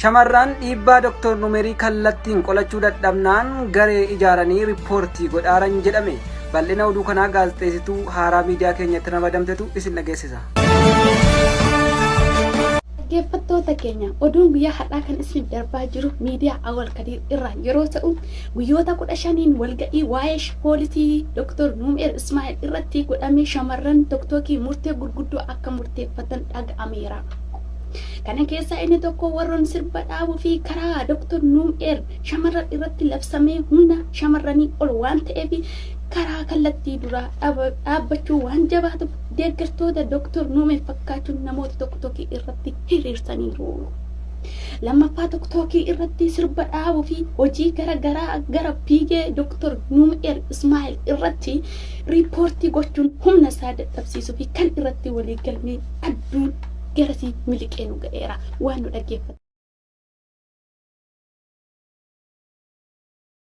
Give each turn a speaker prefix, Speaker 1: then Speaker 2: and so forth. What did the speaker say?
Speaker 1: Shamarran dhiibbaa Dr. Numerii kallattiin qolachuu dadhabnaan garee ijaaranii riippoortii godhaaran jedhame. Bal'ina oduu kanaa gaazexeessituu haaraa miidiyaa keenyatti ramadamtetu isin dhageessisa.
Speaker 2: Dhaggeeffattoota keenya, oduun guyyaa har'aa kan isiniif darbaa jiru miidiyaa Awwal Kadiir irraa yeroo ta'u, guyyoota 15n walga'ii waa'ee poolisii Dr. Nuumeer Ismaa'eel irratti godhamee shamarran Tiktookii murtee gurguddoo akka murteeffatan dhaga'ameera. Kana keessaa inni tokko warroon sirba dhaabuu fi karaa Dr. Nuumeer shamarran irratti labsamee humna shamarranii ol waan ta'eef karaa kallattii duraa dhaabbachuu waan jabaatuuf deeggartoota Dr. Nuumeer fakkaachuun namoota tokko tokko irratti hiriirsaniiru. Lammaffaa, Tiktookii irratti sirba dhaabuu fi hojii gara garaa gara fiigee Dr. Nuumeer Ismaa'eel irratti riippoortii gochuun humna isaa dadhabsiisuu fi kan irratti waliigalmee adduun garasii miliqee nu ga'eera. Waan nu dhaggeeffatu.